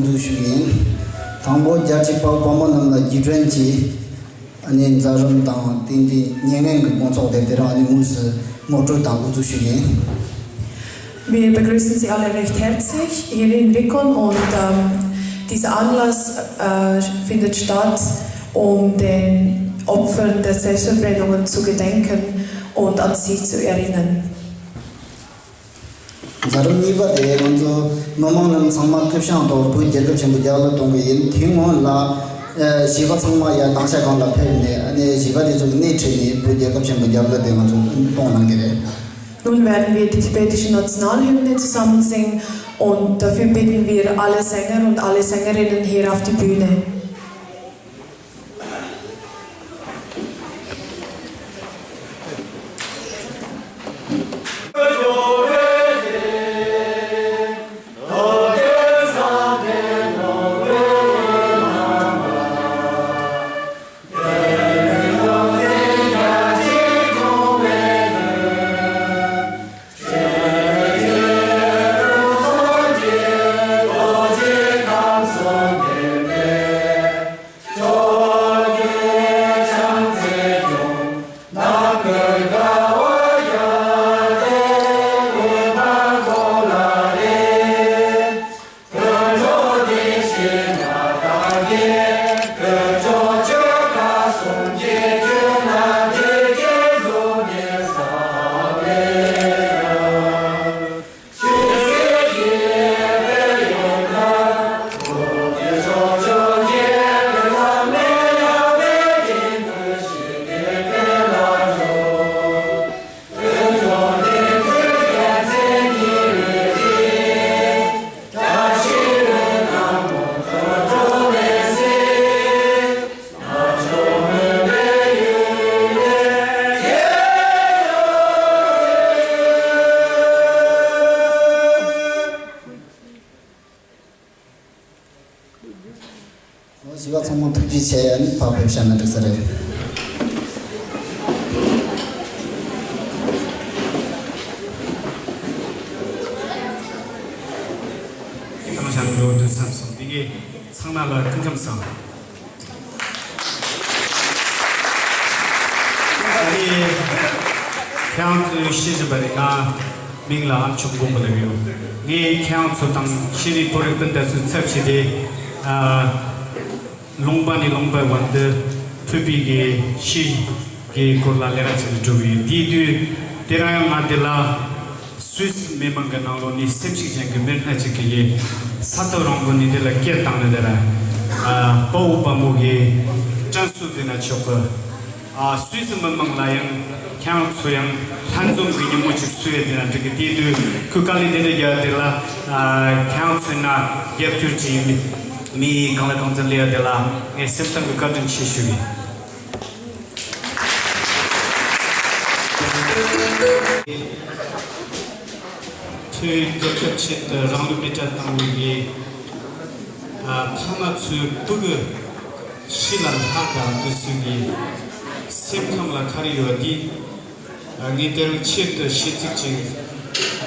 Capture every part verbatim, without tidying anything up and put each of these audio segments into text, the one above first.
འཛུགས་ཞུ་ཡིན། དང་པོ་རྒྱལ་གཅེས་དཔའ་བོ་དཔའ་མོ་རྣམས་ལ་རྗེས་དྲན་གྱིས་ཨ་ནི་མཛད་རིམ་དང་ཏན་ཏན་ཉེ་སྔོན་གྱི་དགོང་ཚོགས་དེ་དེ་རིང་ཨ་ནི་དངོས་སུ་ངོ་སྤྲོད་དང་འགོ་འཛུགས་ཞུ་ཡིན། Wir begrüßen Sie alle recht herzlich hier in Rikon und ähm, dieser Anlass äh, findet statt, um den Opfern der Selbstverbrennungen zu gedenken und an sie zu erinnern. མཛད་རིམ་གཉིས་པ་དེ་ང་ཚོ་མི་མང་རྣམས་ཚང་མ་ཐུགས་བྱང་ཐོག་བོད་རྒྱལ་ཁབ་ཆེན་པོ་རྒྱལ་ལ་གཏོང་གི་ཡིན། དེའི་སྔོན་ལ་ཨ་བཞེས་པ་ཚང་མ་ཡར་ཏང་ཤག་སྒང་ལ་ཕེབས་ནས་ཨ་ནི་བཞེས་པ་དེ་ཚོ་གི་སྣེ་ཁྲིད་ནས་བོད་རྒྱལ་ཁབ་ཆེན་པོ་རྒྱལ་ལ་དེ་ང་ཚོ་གཏོང་གནང་གི་རེད། Nun werden wir die tibetische Nationalhymne zusammen singen und dafür bitten wir alle Sänger und alle Sängerinnen hier auf die Bühne. བཞེས་པ་ཚང་མ་ཐུགས་རྗེ་ཆེ། ཨ་ནི་ཕར་ཕེབས་བཞག་ན་འགྲིག་ས་རེད། ཐང་ཤང་འགྲོ་དུས་བསམ་སོང་། འདི་གའི་ཚང་མ་ལ་སྐུ་ཁམས་བཟང་། ཨ་ནི་ཁྱེད་རང་ཚོས་ཤེས་བཞིན་པ་རེད། ང་མིང་ལ་ཨ་མཆོག་མགོན་པོ་ལབ་ཡོད། ངས་ཁྱེད་རང་ཚོ་དང་ཤེས་རིག་པུ་རིག་སྤུན་ཟླ་ཚོའི་ཚབ་བྱས་ཏེ་ཨ་ལུང་པ་ནས་ལུང་པའི་བར་དུ་ཕུད་པའི་གི་ཤེས་ཀྱི་སྐོར་ལ་ལས་ཀ་བྱེད་དུ་འགྲོ་གི་ཡོད། དེའི་དུས་དེ་རིང་ཡང་ང་འདི་ལ་སུད་སི་མི་མང་གི་ནང་ལོགས་ནས་སེམས་ཤུགས་ཅན་གྱི་མི་སྣ་གཅིག་གིས་ས་ཐོག་རང་དབང་ནས་འདི་ལ་སྐད་བཏང་ནས་དེ་ལ་ཨ་དཔའ་བོ་དཔའ་མོ་གི་དྲན་གསོ་ཟེར་ན་ཆོག་གི། ཨ་སུད་སི་མི་མང་ལ་ཡང་ཁྱེད་རང་ཚོ་ཡང་ལྷན་འཛོམས་ཀྱི་ཉིན་མོ་ཅིག་བཟོས་ཡོད་དེ་ན་འགྲིག་གི། དེའི་དུས་ཁོས་དཀའ་ལས་དེ་འདྲ་རྒྱག་དེ་ལ་ཨ་ཁྱེད་རང་ཚོའི་ནང་རྒྱབ་སྐྱོར་བྱེད་མི་མི་གང་ལ་གང་འཚམ་སླེབས་ཡོད་དེ་ལ་ངས་སེམས་གཏིང་གི་བཀའ་དྲིན་ཆེ་ཞུ་གི། ཐོའི་རྒྱལ་ཁབ་ཆེད་དུ་རང་ལུས་མེ་སྲེག་བཏང་བའི་ཨ་ཕ་མ་ཚོའི་སྤུ་གུ་ཤི་ལ་ལྷག་དང་དུས་ཚོད་ཀྱི་སེམས་ཁམས་ལ་ག་རེ་ཡོད་དེ། ཨ་ངས་དེ་རིང་ཆེད་དུ་ཤིས་ཚིག་ཅིག་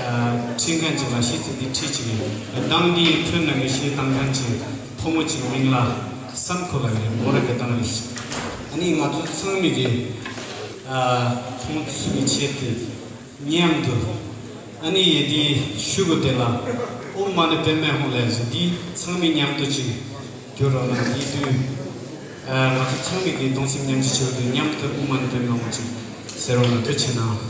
ཨ་ཁྲིད་མཁན་ཅིག་ལ་ཤིས་ཚིག་འདི་ཁྲིད་ཅིག་ཡིན། གདངས་འདིའི་ཁྲོད་ན་ངས་ཤིས་བཏང་མཁན་ཅིག་ཕོ་མོ་ཅིག་མིང་ལ་བསམ་ཁོ་ལ་ཡོད་མོ་ར་གི་གདངས་རེད། ཨ་ནི་ང་ཚོ་ཚང་མས་ཀྱི་ཨ་ཁོང་ཚོའི་ཆེད་དུ་མཉམ་དུ་ཨ་ནི་ཡེ་འདི་ཤུ་གུ་དེ་ལ་ཨོཾ་མ་ཎི་པདྨེ་ཧཱུྃ་ལས་ཟེར་འདི་ཚང་མས་མཉམ་དུ་ཅིག་སྒྱུར་རོགས་གནང་། དེའི་དུས་ཨ་ང་ཚོ་ཚང་མས་ཀྱི་གདུང་སེམས་མཉམ་སྐྱེད་ཆེད་དུ་མཉམ་དུ་ཨོཾ་མ་ཎི་པདྨེ་ཧཱུྃ་ཅིག་ཟེར་རོགས་གནང་། ཐུགས་རྗེ་གནང་།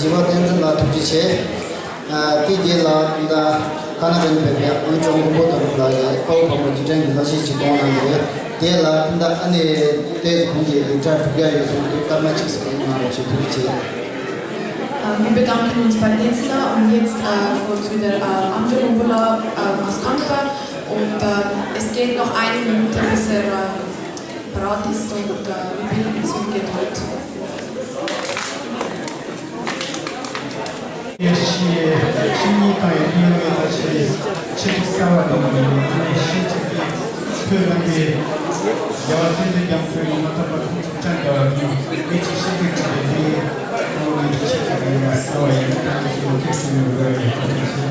བཞི་པ་བསྟན་འཛིན་ལགས་ཐུགས་རྗེ་ཆེ། ཨ། དེ་རྗེས་ལ་ད་ཁ་ན་ཌ་ནས་ཕེབས་པའི་ཨ་ནེ་ལྕམ་མགོན་པོ་དོན་གྲུབ་ལགས་ཀྱིས་དཔའ་བོ་བམ་པོ་རྗེས་དྲན་གྱི་བསླབ་གཞི་ཅིག་གཏོང་གནང་གི་ཡོད། དེ་ལ་ད་ཨ་ནེ་ཏེས་ཁོང་གིས་ལེགས་སྦྱར་སྒྲུབ་ཡ་ཡོད་སོང་དུས་སྐར་མ་གཅིག་ཙམ་གནང་རོགས་བྱེད། ཐུགས་རྗེ་ཆེ། Äh, wir bedanken uns bei Nizla und jetzt, äh, folgt wieder, äh, Amca Umbula, äh, aus Kanada. Und, äh, es geht noch eine Minute, bis er, äh, parat ist und, äh, wir bitten um Geduld. ཡེ་ཤེས་ཤེས་ཉིད་དང་ཡེ་ཤེས་ཡོད་པའི་ཆེད་ཆེད་དུ་གསལ་བ་དང་ཡེ་ཤེས་ཆེད་དུ་ཐོས་རྣམ་པའི་རྒྱལ་བ་བསྟན་འཛིན་རྒྱ་མཚོའི་ཉི་མ་ཐོབ་པ་ཁོང་ཚོ་ཅང་འགལ་བ་མིན། ཡེ་ཤེས་ཤེས་ཚིག་ཅིག་ལས་འདི་ཁོང་ལ་ཡེ་ཤེས་ཆེད་དུ་ཡོད་པ་གསལ་བ་ཡིན། ད་ནི་སུ་ཐུགས་སུ་ཡོད་པའི་ཁོང་ཚོ།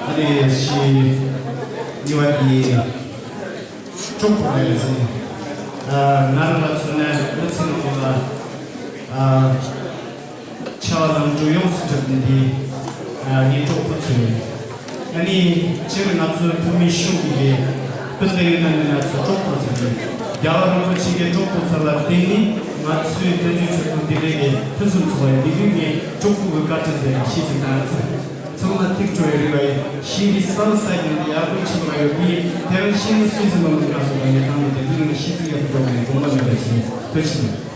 ཨ་ནི་ཤི་ཉི་བ་དེ་གྲོགས་པོ་རེད་ཟེར། ང་རང་ལ་མཚོན་ན་མི་ཚེ་ནང་ལ་ཆ་བ་ལམ་འགྲོ་ཡོངས་སུ་གྲུབ་ནས་དེ་ངའི་གྲོགས་པོ་ཚོ་ཡིན། ཨ་ནི་སྤྱིར་ང་ཚོའི་བོད་མི་གཞུང་གི་སྤུན་ཟླ་ཡིན་ན་ནི་ང་ཚོ་གྲོགས་པོ་ཟེར་གི། རྒྱལ་བ་རིན་པོ་ཆེ་གི་གྲོགས་པོ་ཟེར་ལ་བརྟེན་ནས་ང་ཚོའི་བཙན་བྱོལ་སྤྱི་ཚོགས་འདི་འདྲའི་གི་ཕུན་སུམ་ཚོགས་པ་ཡིན། འདི་གི་ངས་གྲོགས་པོ་གི་བཀའ་དྲིན་ཟེར་ནས་ཤེས་ཀྱི་ན་ཚོད། ཚང་མ་ཐིག་སྤྲོ་བའི་རེ་བ་ཡིན། ཤེས་རིག་གསར་ས་ཡིན་ཡག་པོ་ཆེ་མ་ཡོད་པས་དེ་རིང་ཤེས་ནི་སུས་ཟིན་ལོ་མི་ཁ་སོ་དང་ངས་ཐང་ནི་དེ་དུས་ནི་ཤེས་ཚིག་ཡག་པོ་འགྲོ་གི་དགོངས་པ་མེད་པ་ཞིག་ཐུགས་ཆེ།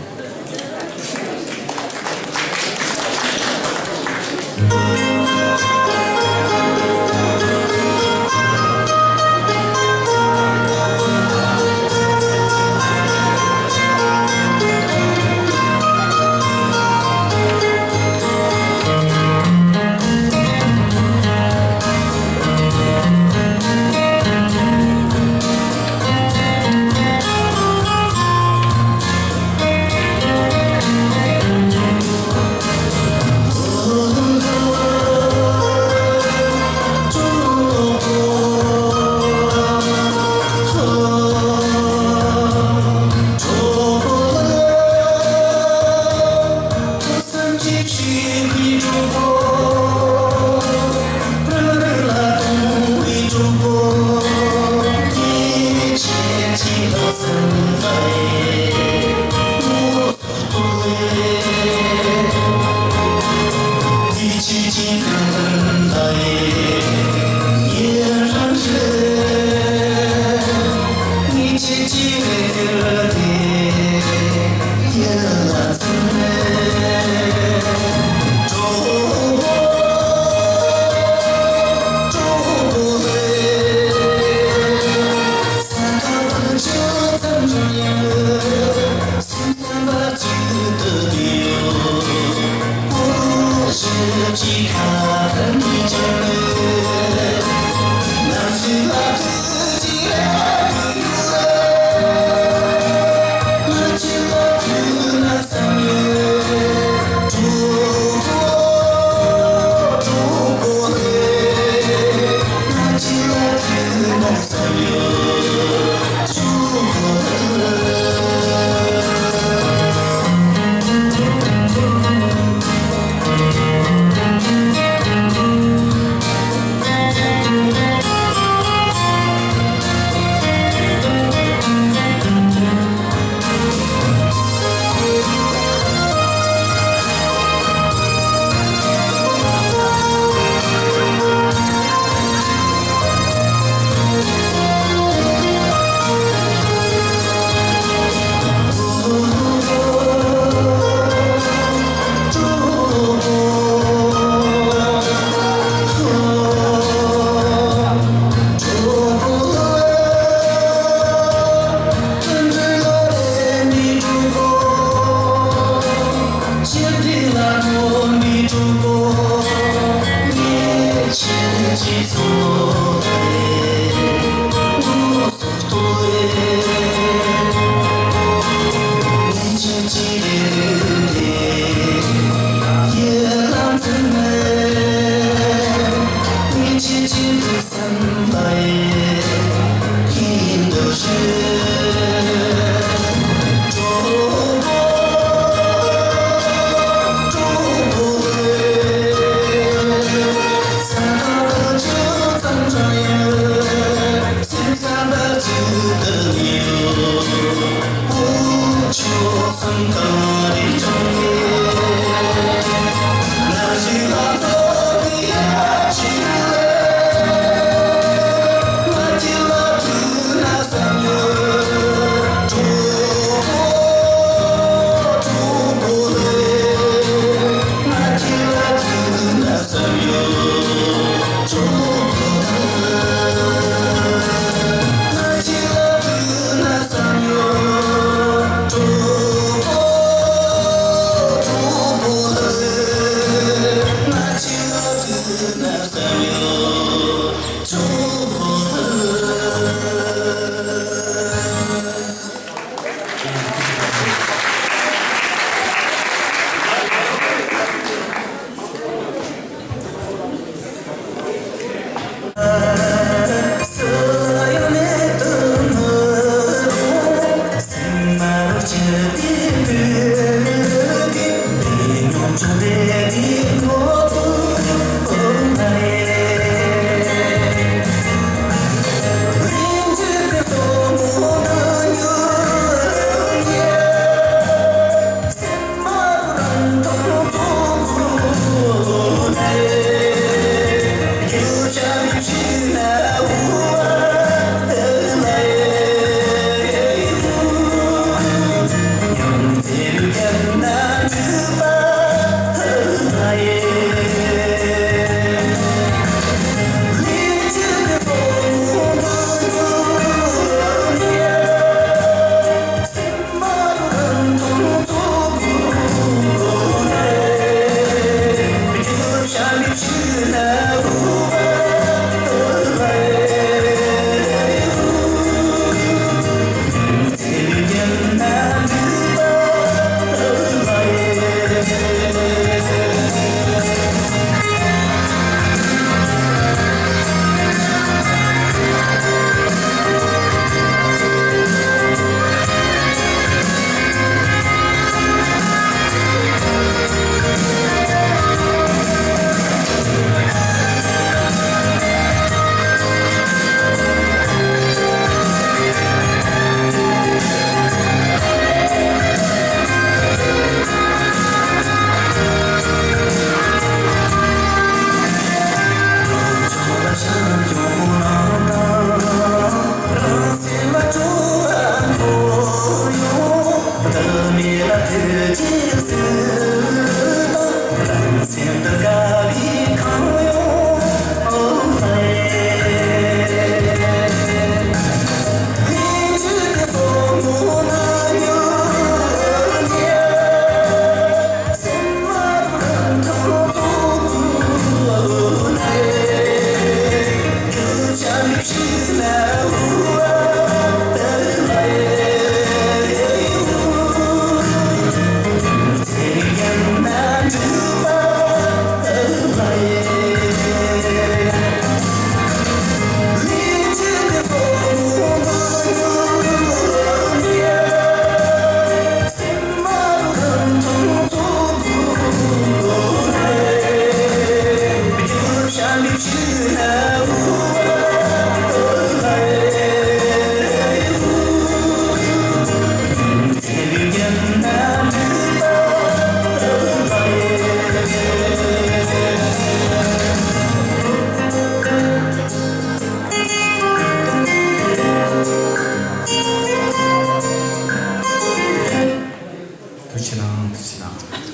ཐུགས་རྗེ་གནང་། ཐུགས་རྗེ་གནང་།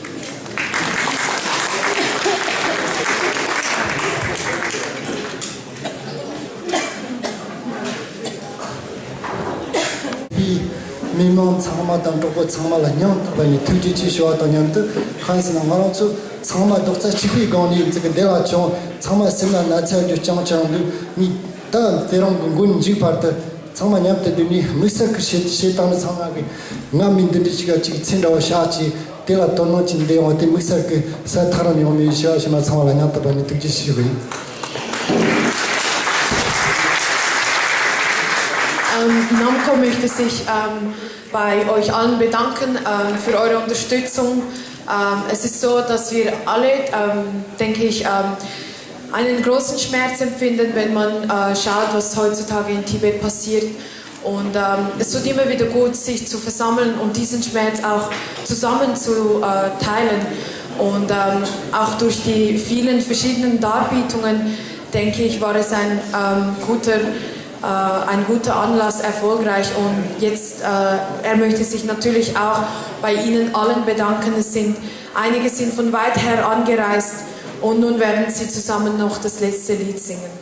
མི་མང་ཚང་མ་དང་གྲོགས་པོ་ཚང་མ་ལ་སྙིང་ཐག་པ་ནས་ཐུགས་རྗེ་ཆེ་ཞུ་བ་དང་མཉམ་དུ། གང་ཡིན་ཟེར་ན་ང་རང་ཚོ་ཚང་མ་རྡོག་རྩ་གཅིག་པུའི་སྒང་ནས་ཙི་གི་འདི་ལ་བྱུང་། ཚང་མ་སེམས་ལ་ན་ཚ་རྒྱུ་རྐྱང་རྐྱང་འདུག་ངས་ད་དེ་རིང་གི་མགོ་ནས་མཇུག་བར་དུ། ཚང་མ་མཉམ་དུ་སྡོད་ནས་དམིགས་བསལ་གྱི་བྱེད་བྱེད་སྟངས་ནི། ཚང་མ་གི་ང་མི་འདི་འདྲ་ཞིག་ག་ཅིག་ཚེ་འདྲ་བ་བཞག་ཅིག་དེ་ལ་དོ་སྣང་ཅིག་འདི་ཡོང་བ་དེ་དམིགས་བསལ་གྱི་ས་ཐག་རིང་ཡོང་མེད་ཞེས་པ་ཞིག་མ། ཚང་མ་ལ་སྙིང་ཐག་པ་ནས་ཐུགས་རྗེ་ཆེ་ཞུ་གི་ཡིན། ཨ། Ähm, Namco möchte sich ähm, bei euch allen bedanken ähm, für eure Unterstützung. Ähm, es ist so, dass wir alle, ähm, denke ich, ähm, einen großen Schmerz empfinden, wenn man äh, schaut, was heutzutage in Tibet passiert. Und ähm, es tut immer wieder gut, sich zu versammeln und diesen Schmerz auch zusammen zu äh, teilen. Und ähm, auch durch die vielen verschiedenen Darbietungen, denke ich, war es ein ähm, guter äh, ein guter Anlass, erfolgreich. Und jetzt, äh, er möchte sich natürlich auch bei Ihnen allen bedanken. Es sind, einige sind von weit her angereist und nun werden sie zusammen noch das letzte Lied singen.